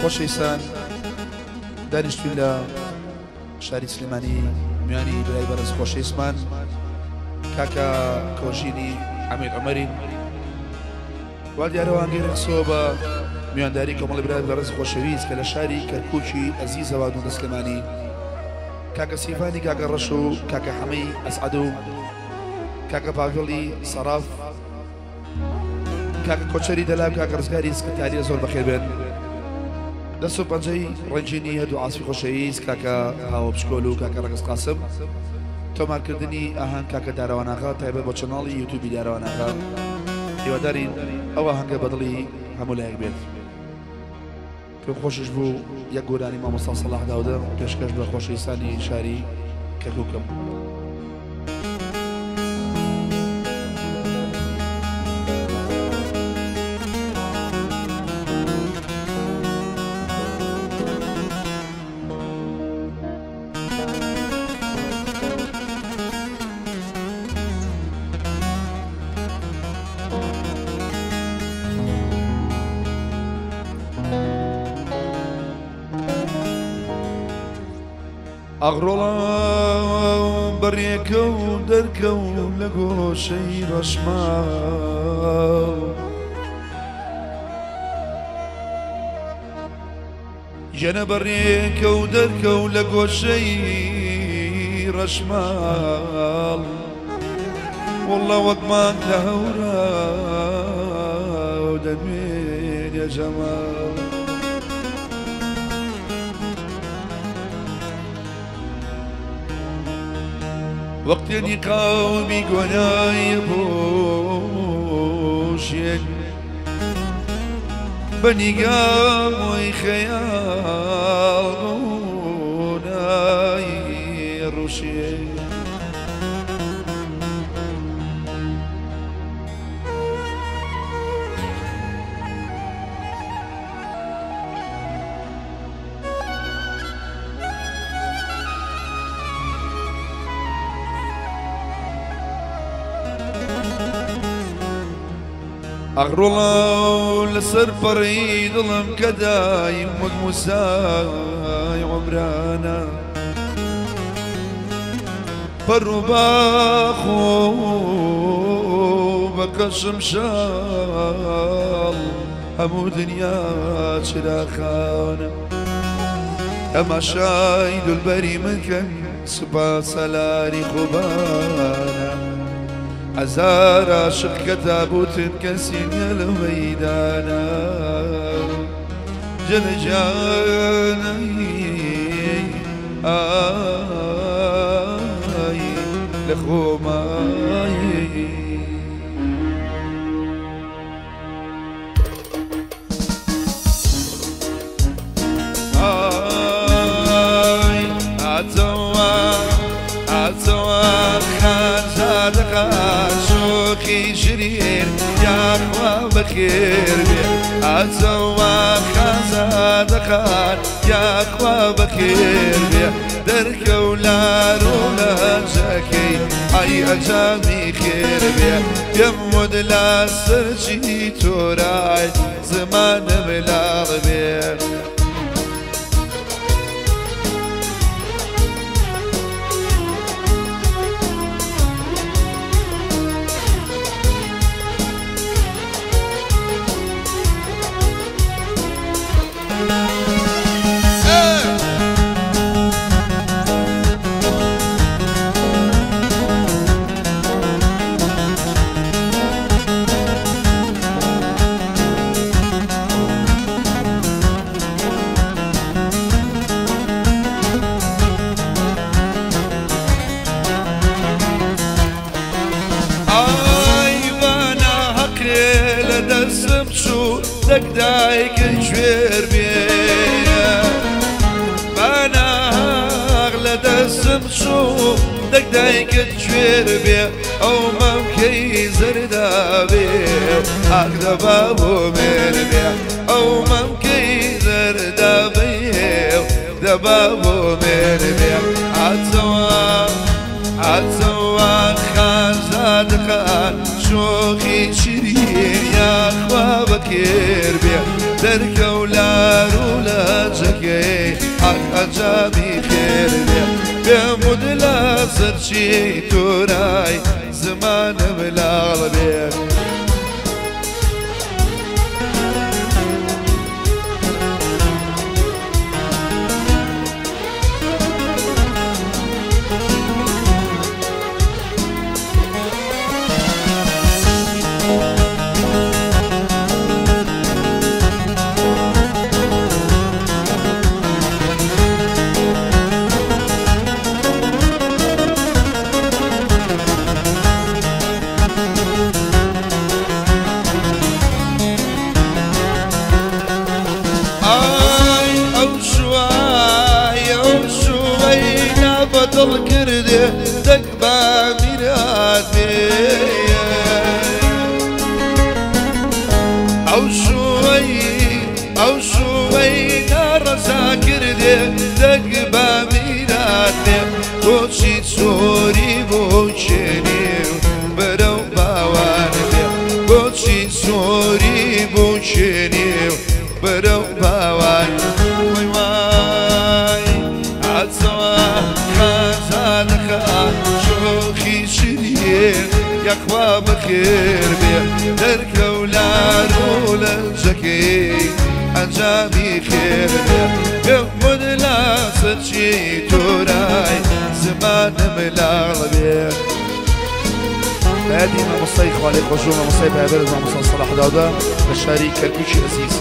خۆشەویستان دانیشتوین لە شاری سلێمانی میانی برای بەڕێز خۆشەویستمان کاکە کۆژینی عەمید عومەرین. وا دیارە وانگەی ڕێکخستەوە بە میوانداری کۆمەڵی برای بەڕێز خۆشەویست کە لە شاری کەرکوکی ئەزیزەوە هاتوونەتە سلێمانی، کاکە سیڤانی کاکە ڕەش و کاکە حەمەی ئەسعەد و کاکە پاڤێڵی سەڕاف، کاکە کۆچەری دەلاب، کاکە ڕزگاری سکرتاریە زۆر بەخێر بێن. دەست و پەنجەی ڕەنگینی هەردوو عاسفی خۆشەویست کاکە هاوە بچکۆل و کاکە ڕەگەز قاسم. تۆمارکردنی ئاهەنگ کاکە دارەوان ئاغا تایبەت بۆ channel ی یوتوبی دارەوان ئاغا. هیوادارین ئەو ئاهەنگە بەدڵی هەموو لایەک بێت. پێم خۆشیش بوو یەک گۆرانی مامۆستا سەڵاح داودە پێشکەش بە خۆشەویستانی شاری کەرکوکم. ئاغرۆڵە بەڕێکە و دەرکە و لە گۆشەی ڕەشماڵ. ژەنە بەڕێکە و دەرکە و لە گۆشەی ڕەشماڵ. وەڵڵا وەک مانگ لە هەورا دەنوێنێ جەماڵ. وەختێ نیقاومی گۆنای پۆشێن بە نیگامۆی خەیاڵ گۆنای ڕوشێن. ئەغڕۆڵە لەسەر پەڕی دڵم کە دایم وەک موسای عومرانە پەڕ و باخ و بە قەشم شاڵ هەموو دنیا چراخانە تەماشای دولبەری من کەن سوپا سەلاری خوبانە هەزار عاشق کە تابوتن کەسی نیە لەو مەیدانە جەنە جانەی ئای لە خۆمای. ئای هاتەوە هاتەوە خانزادە خان شۆخی شرین یاخوا بەخێر بێ. هاتەوە خانزادە خان یاخوا بەخێر بێ. دەرکەو لار و لەنجەکەی ئای ئەنجامی خێر بێ. پێم وت لە سەرچی تۆرای زمانم لاڵ بێ. ئای وانا هەقێ لە دەستم چوو دەک دایکن گوێر بێ. بانا هەق لە دەستم چوو دەک دایکت گوێر بێ. ئەو مەمکەی زەردا بێ ئاک دەبا بۆ مێر بێ. ئەو مەمکەی زەردا بێ دەبا بۆ مێر بێ عەزەوە عەزەوە خانزاد خان شۆخی شیرین یاخوا بەخێر بێ دەرکەو لار و لەجەکەی حەق ئەنجامی خێر بێ پێم وت لە سەرچی تۆرای زمانم لاڵ بێ. دڵ کردێ دەک با میرات بێ ئەو شووەی ناڕەزا کردێ دەک با میرات بێ کۆچی سۆری بۆ چێنێ و بەرەو باوان بێ کۆچی سۆری بۆ چێنێ و بەرەو باوان وای وای عەزەوە خانزادەخان شۆخی شیرین یاخوا بەخێر بێ دەرکەو لار و لەنجەکەی ئەنجامی خێر بێ پێم وت لە سەرچی تۆرای زمانم لاڵ بێ. بەیادی مامۆستای خوالێ خۆشبوو مامۆستای پایەبەرز مامۆستا سەڵاح داودا لە شاری کەرکوکی ئەزیز.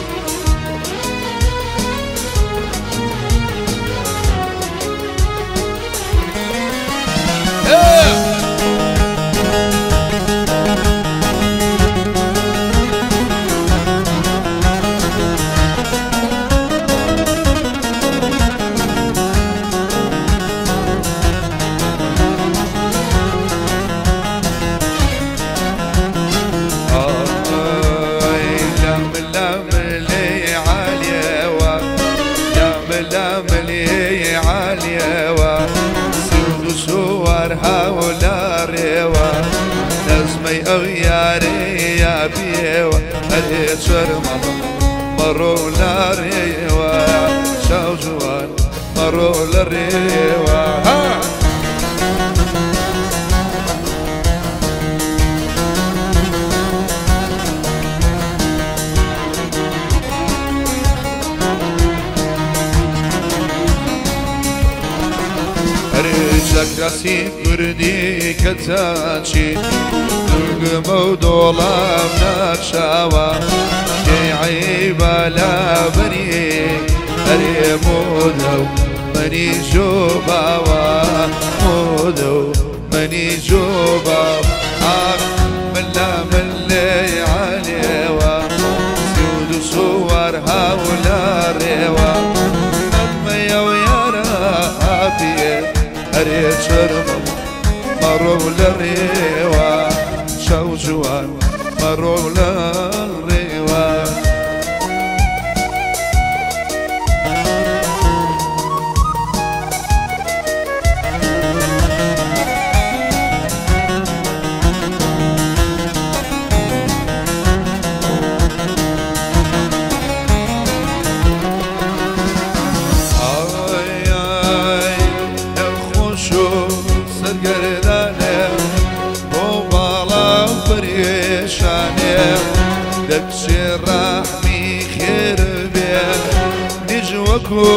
ئەو یارەیە بێوە ئەرێ چەرمە مەڕۆ لە ڕێوە چاو جوان مەڕۆ لە ڕێوە. چەکراسی کوردی کە تاچی دوگمە و دۆڵام ناچاوە کێی عەیبە لابەری ئەرێ مۆدە و منی جۆباوە مۆدە و منی جۆباوە ئاخ ملا ملێ عەلێوە سوود و سوار هاولا ڕێوە نەغمەیە و یارە هاپیێ ئەرێ چەرمم مەڕۆ لە ڕێوە چاو جوان مەڕۆ لە ڕێوە. دەکچێ ڕەحمی خێر بێ نیژ وەکو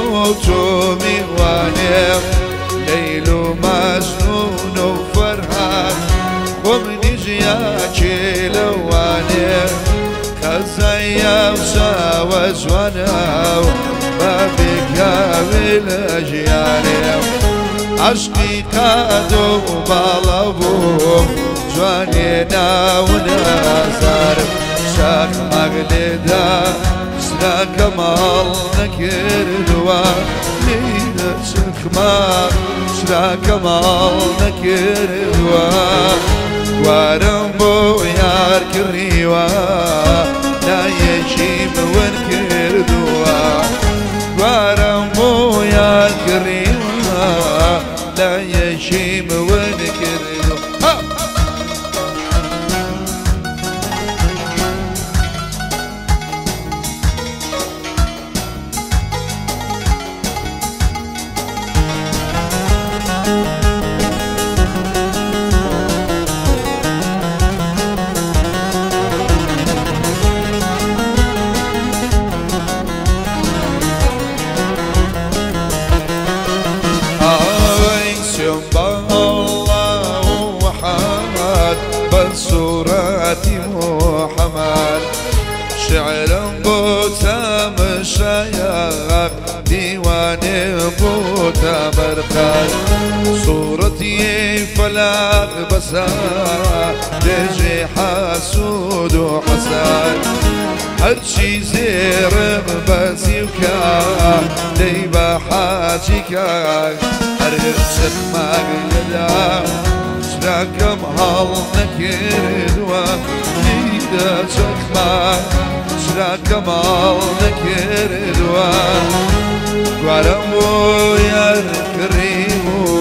تۆ میوانێ لەیل و مەجنون و فەرهاد خۆم نیژ یاکێ لەوانێ خەزایە و چاوە جوانە و بە بێکاوێ لە ژیانێ عەشقی قاد و باڵا بووم جوانێ ناو نازارم شاخماغ لێدا شراکە ماڵ نەکردووە لێدە چەخماغ شراکە ماڵ نەکردووە گوارم بۆ یار کڕیوە نایەکی بوەر کردووە گوارم بۆ یار لایەکیم ون کردووە. بصورة محمد شعر بوتا مشايخ ديوان بوتا برقان صورتي فلاق بسا دجي حسود وحسان هرشي زيرم بسيوكا ديبا حاجيكا هرشت ما قيدا شراكم هال نكردوا إذا شخما شراكم هال نكردوا قرمو يا كريمو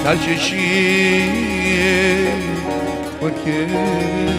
تاجشي وكردوا.